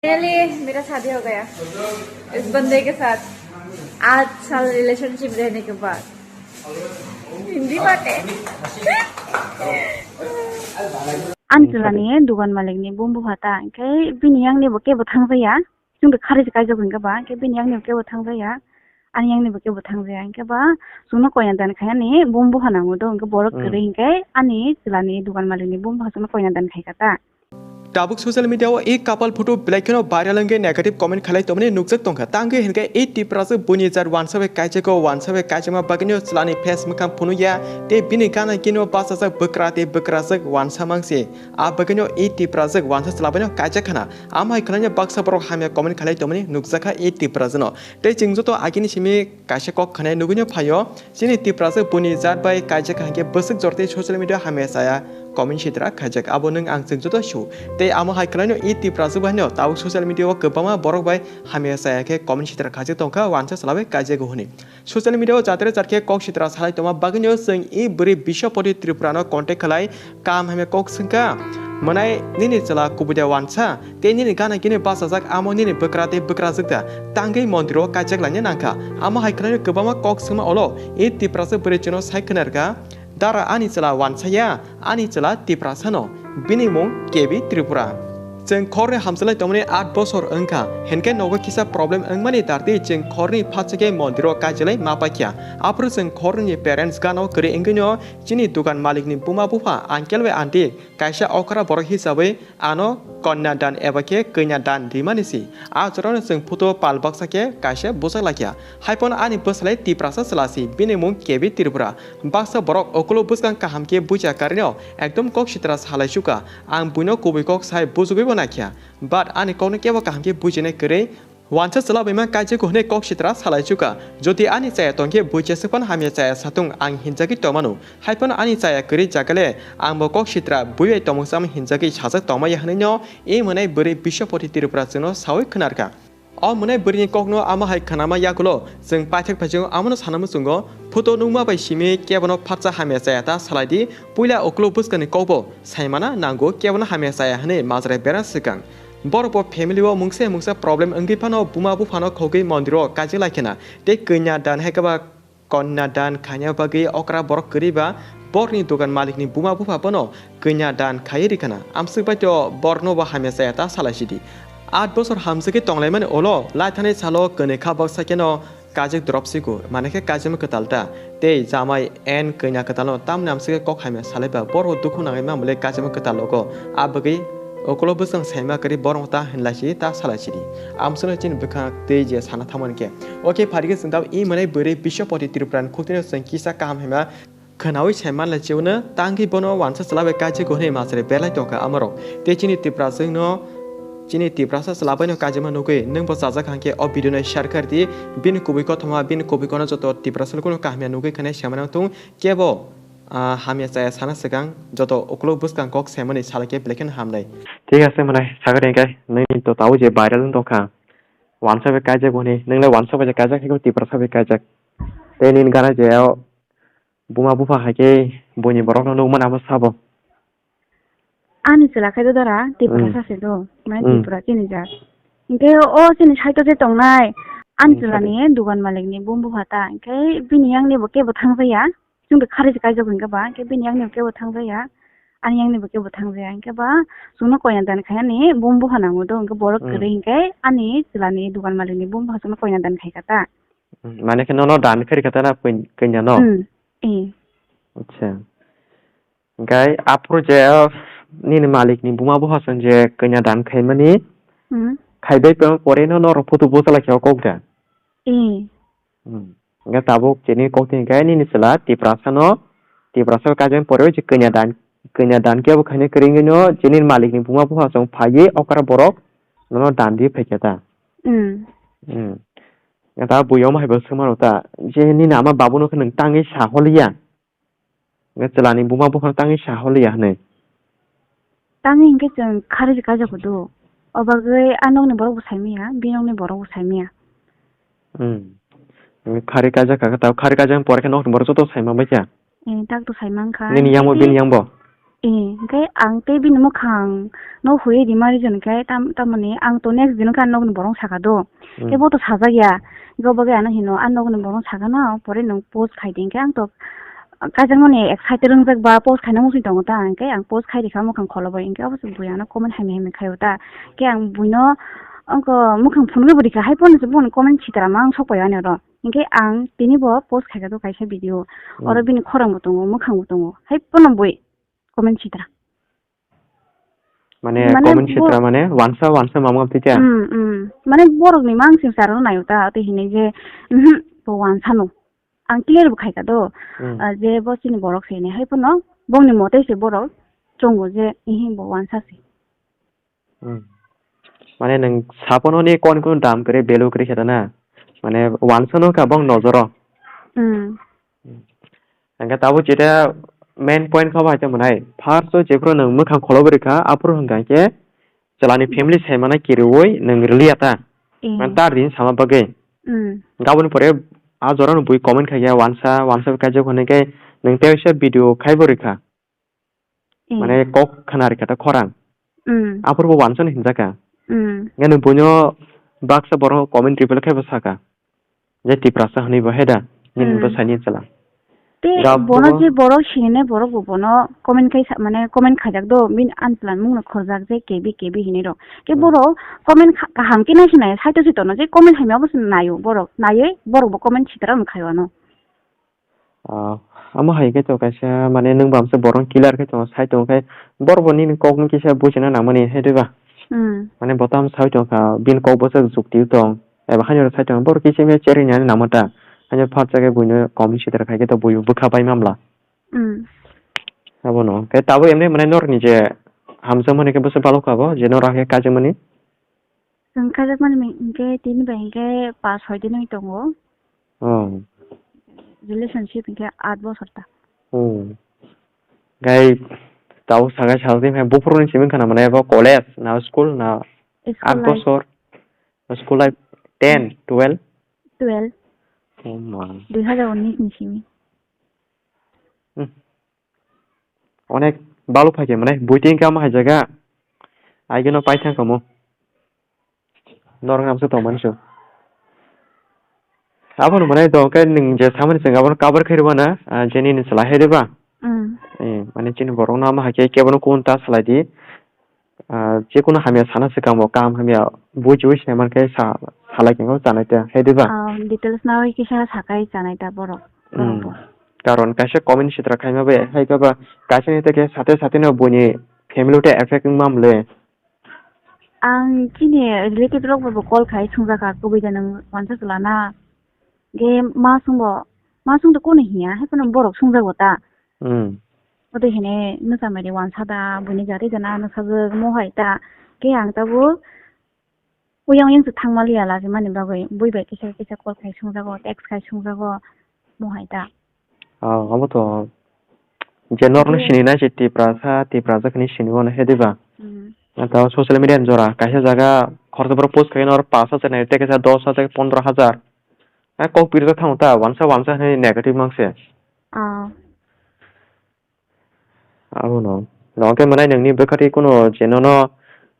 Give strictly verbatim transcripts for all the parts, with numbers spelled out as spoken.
फाइनली मेरा शादी हो गया इस बंदे के साथ। आठ साल रिलेशनशिप रहने के बाद हिंदी बातें। Ani chwlani dugan malikni bumbu phata, hwnkhe bini yangnibo kebo thangjaya. Chwngno kharwi se kaijak hwnkhe ba, hwnkhe bini yangnibo kebo thangjaya. Ani yangnibo kebo thangjaya. Hwnkhe ba, chwngno koina dan khainani bumbu phanango do, hwnkhe borok kwrwi hwnkhe ani chwlani dugan malikni bumbu pha chwngno koina dan khaikha ta. Tabuk social media o e couple photo belai kheno viral wngwi negative comment khalai tongmani nukjak tongkha. Tangwi hinkhe e Tiprasa buini jat wansa bai kaijago, wansa bai kaijakma bagwino chwlani face mwkhang phunukya tei bini gana gini o bachajak bwkra tei bwkrajak wansa mangsi. A bagwino e Tiprasa wansa chwla baino kaijak khana. Amo hai khwlaino baksa borok hamya comment khalai tongmani nukjakha e Tiprasa no. Tei chwng joto agini simi kaisa kok khwnai nugwino phaio, chini Tiprasa buini jat bai kaijak hwnkhe bwswk jortwi social media hamya chaya comment sitra khaijak, abo nwng ang chwng joto su. Tei amo hai khwlaino e Tiprasa baino tabuk social media o kwbangma borok bai hamya chaya khe comment sitra khaijak tongkha, wansa chwla bai kaijago hwnwi. Social media o jatre jatkhe kok sitra salai tongma bagwino chwng e bwrwi Biswapati Tripura no contact khlai, Kaham hamya kok swngkha, mwnai nini chwla kubui da wansa, tei nini gana gini bachajak amo nini bwkra tei bwkrajwk da, tangwi mondir o kaijak laina nangkha. Amo hai khwlaino kwbangma kok swngma olo, e Tiprasa bwrwi chwngno sai khwnarkha, dara ani chwla wansa ya, ani chwla Tiprasa no, bini mung K B Tripura. Chwng khorni hamjalai tongmani aat bosor wngkha, hinkhe nogo kisa problem wngmani dartwi chwng khorni phatsa khe mondir o kaijalai ma paikha. Aphuru chwng khorni parents gana o kwrwi wngwino chini dugan malikni buma bupha, uncle bai aunty, kaisa okra borok hisabwi ano kanya dan eba khe kanya dan rimani si. A jorano chwng photo pal baksa khe kaisa bwsak laikha. Haiphano ani bwsalai Tiprasa chwla si, bini mung K B Tripura. Baksa borok okulo bwskang kaham khe bucha karino ekdom kok sitra salai sukha. Ang buino kubui kok sai bujugwibo naikha. But ani kokno kebo kaham khe bujinai kwrwi. Wansa chwla bai ma kaijago hwnwi kok sitra salai chukha. Jodi ani chaya tongkhe buicha swk phano hamya chaya satung ang hinjagwi tongmano. Haiphano ani chaya kwrwi jagale ang bo kok sitra bui bai tongmung chama hinjagwi sajak tongmaya hwnwi no e mwnai bwrwi Biswapati Tripura chwngno sawi khwnarkha. O mwnai bwrwini kokno amo hai khwnama yagulo chwng paithak phaijak amono sana muchungo photo nukma bai simi kebono phatsa hamya chaya ta salai di, puila ukulo bwskangni kokbo saimana nango kebono hamya chaya hwnwi majra bera swkang. Borok bo family o mungsa mungsa problem wngwi phano buma buphano khogwi mondir o kaijakla khena tei kanya dan hai khe ba kanya dan khaina bagwi okra borok kwrwi ba borokni dogan malikni buma bupha bono kanya dan khaiwi rwkhana. Amswk bai to borokno bo hamya chaya ta salai sidi. Aat bosor hamjagwi tonglaimani ulo laithani salo kwnwi kha baksa kheno kajak drop sigo, mane khe kaijakma kwtal ta. Tei jamai en kanya kwtalno tamni amswk khe kok hamya salai ba, borok dukhu nangwi mamle kaijakma kwtal logo. A bagwi ukulo bwskang saima kwrwi borok ta hinlai si ta salai sidi. Amswkno chini bwkhak tei je sana thangmani khe. O khe pharikhe chwng tabuk e mwnai bwrwi Biswapati Tripurani khuktwino chwng kisa kaham hima khwnaui sai manlai chiuno tangwi bono wansa chwla bai kaijakgo hwnwi majra belai tongkha amorok. Tei chini Tipraswkno, chini Tiprasa chwla baino kaijakma nugwi nwngbo chajak hwnkhe o video no share khardi, bini kubui kothoma, bini kubui kono joto Tipraswkno kaham ya nugwi khwnai saimanwi tong kebo, ah, hamya chaya sana swkang joto ukuluk bwskang kok saimani salai khe belai kheno hamnai. Thik ase mwnai, sagari hwnkhe nini to tabuk je viral wng tongkha, wansa bai kaijak hwnwi, nwngle wansa bai kaijak hai khe Tiprasa bai kaijak. Tei nini gana je o buma bupha hai khe buini borokno nukmani abo sabo. Ani chwla khai do dara, Tiprasa se do, mane Tripura chini jat. Hinkhe o chini side o je tongnai, ani chwlani dogan malikni bum bupha ta, hinkhe bini yangni bo kebo thangjaya, chwngno kharwi se kaijak hinkhe ba, hinkhe bini yangni bo kebo thangjaya, ani yangni bo kebo thangjaya, hinkhe ba chwngno koina dan khainani bum bupha nango do, hinkhe borok kwrwi hinkhe ani chwlani dogan malikni bum bupha chwngno koina dan khaikha ta. Hmm, mane khe nono dan khe rikha ta na koi-, kanya no? Hmm, eh. Acha. Hinkhe aphuru je, o, nini malik ni buma bupha chwng je kanya dan khaimani, hmm, khaibai pore no norok photo bwsa lai khe o kok da? Eh. Hmm. Hinkhe tabuk chini kok thing khe nini chwla Tiprasa no, Tiprasa o kaijaknai pore o je kanya dan, kanya dan khe abo khaina kwrwi wngwi no chini malik ni buma bupha chwng phaiwi okra borok nono dan di phaikha ta? Hmm. Hmm. Hinkhe ta buino hai bo swngmano ta, je nini ama babu no khe nwng tangwi sa holiya? Hinkhe chwlani buma buphano tangwi sa holiya hwnwi. Tangwi hinkhe chwng kharwi se kaijak do. O bagwi a nokni borok bo saimanya, bini nokni borok bo saimanya. Hmm. Kharwi kaijak kha, khe ta kharwi kaijak pore khe nokni borok joto saima bai kha. Eh, tak to saimang kha. Nini yang bo, bini yang bo? Eh, hingke ang tei bini mwkhang no hui rima reason khe tam-, tamoni ang to next din khe ang nokni borok saka do. Hmm. Tei bo to sajak ya. Hingke bo khe ano hino ang nokni borok saka no pore nwng post khai di hingke ang to kaijakmani excited wngjak ba post khaina muchung tongo ta hingke ang post khai rikha mwkhang kholo bai hingke abo se bui ano comment hamya hamya khaio ta. Hingke ang buino ongko mwkhang phunugwi bo rikha hai phone se boni comment sitra ma ang sok pai ani oro. Hingke ang tini bo post khaika do kaisa video. Hmm. Oro bini khorang bo tongo mwkhang bo tongo hai phone bui comment sitra. Mane, mane comment bo- sitra mane wansa, wansa mamung tei cha? Hmm, hmm. Mane borok ni mang sing saro nayo ta, te hine je, mhm, bo wansa no. Ang clear bo khaika do, hmm, ah, je bo chini borok se ne hai pono, bongni mote se borok chongo je, ihi bo wansa se. Hmm. Mane nwng sapono ni kon kun dam kre, value kre khe ta na. Mane wansa no ka bong nojoro. Hmm. Hingke tabuk chita main point kha bo hai tongmani hai. First o jephuru nwng mwkhang kholo bo rikha, aphuru hwnkha khe chwla ni family sai mano kiriui nwng rwliya ta. Eh. Man tar din sama bagwi. Mm. Gaboni pore a jora no bui comment khai ya wansa, wansa kaijak hwnwi khe nwng tei waisa video khai bo rikha. Eh. Mane kok khna rikha ta khorang. Mm. Aphuru bo wansa no hinjaka. Mm. Nge nwng buino baksa borok comment reply khai bo saka. Je Tiprasa hwnwi bo hai da, nini bo, hmm, sani chwla. Tei gab bono bo je borok sinine borok bo bono comment khai sa-, mane comment khaijak do, bini unplan mungno khorjak je K B K B hinwi rok. Ke, hmm, borok comment kha-, kaham khe nai sinai, saito sitono je comment hamya bo se naio borok, naiwi borok bo comment sitra no khaio ano. Ah, amo hai khe to kaisa mane nwng bamsa borok killer khe tongo, sai tongo khe borok bo nini kok ni kisa buchina nangmani hai diba? Hmm. Mane bo tamo sai tongkha, bini kok bwswk jukti tong. Eba haino sai tong, borok kisa mia cherwi nani nangma ta. Haino phatsa khe buino comment sitra khai khe to buibo bwkha bai mamla. Hmm. Abono. Khe tabuk emni mane norni je hamjakmani khe bwswk balok kha bo, je norok khe kaijakmani? Chwng kaijakmani hingke tini bai hingke pas soi din wng tongo. Oh. Relationship hingke aat bosor ta. Oh. Gai tau sagai sal din hai buphuru ni simi khana mane bo college na school na? School aat life. Bosor. School life ten, twelve? Twelve. Oh ma. Dui hajar unis ni simi. Hmm. Onek balu phai khe mane buiting kama hai jaga. Aigeno paithang kamo. Norok namsa tongmani su. Abono mane do khe nwng je samani chwng abono cover khairwmana, ah, jeni ni chwla hai diba? Mm. Eh, mane chini borok no ama hai khe kebono kun ta salai di. Ah, jekunu hamya sana swkang bo kaham hamya buichiui sinai mankhe sa-, salai khe chanai ta hai diba? Ah, details naui kisa sakai chanai ta borok. Mm. Borok bo. Karon kaisa comment sitra khaima bai hai khe ba kaisa ni teke sate sate no buini family te effect wngma mle. Ang chini relative rok bai bo call khai sungjakha kubui da nwng wansa chwla na. Ge ma sungbo, ma sung to kunu hiya, hai phano borok sungjago ta. Hmm. Ote hine nwsa mai de wansa da, buini jari jana nwsajwk mo hai ta. Ke ang tabuk uyang uyang se thangma liya lagimani bagwi bui bai kisa kisa call khai sungjago, text khai sungjago mo hai ta. Ah, abo to je norok no, hmm, sini nai se Tiprasa, Tiprasa khani sini mano he diba? Hmm. Ata social media ni jora kaisa jaga khoroksa borok post khai norok pash hajar nai tei kaisa dos hajar, pondro hajar. Ha kok pirjak thango ta, wansa wansa hinwi negative mang se. Ah. Abono. Nokhe mwnai nangni bwkha twi kuno je nono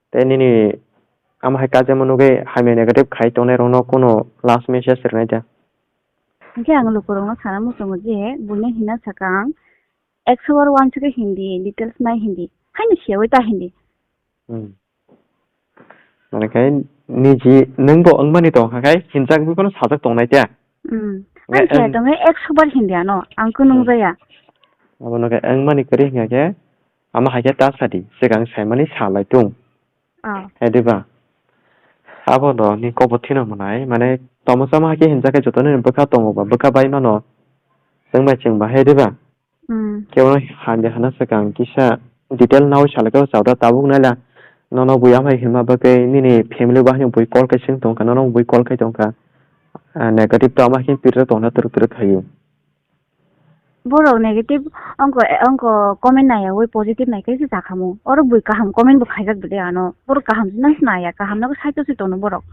tei nini ama hai kajama nugwi hamya negative khai tongnai rokno kuno last message rwnai da. Hingke ang lukurokno sana muchungo je buino hina sakang, ekso bar wansukhe hindi, details nai hindi. Haino siyawi ta hindi. Hmm. Mane khai niji nwngbo wngmani tongkha khai hinjak bui phano sajak tongnai tiya. Hmm. Nge ang siya wng- tongwi ekso bar hindi ano, ang kunung, hmm, jaya. Abono khe wngmani kwrwi hingya khe ama hai khe ta sadi, swkang saimani salai tung. Oh. Hai diba? Abono ni kobo thino mwnai, mane tomosa ma hai khe hinjak khe jotono ni bwkha tongo ba, bwkha bai mano. Chwng bai chwng ba, hai diba? Hmm. Kebono hamya hana swkang kisa detail naui salai khe chawda tabuk naila nono bui amai hinma bagwi nini family bo haino bui call khai sing tongkha, nono bui call khai tongkha. Ah, negative to ama hin pirre tongna twrwk twrwk khaio. Borok negative ongko, ongko comment naiyaui positive nai khe se jakhamu. Oro bui kaham comment bo khaijak bwle ano. Borok kaham se nang se naiya, kaham no saito se tono borok.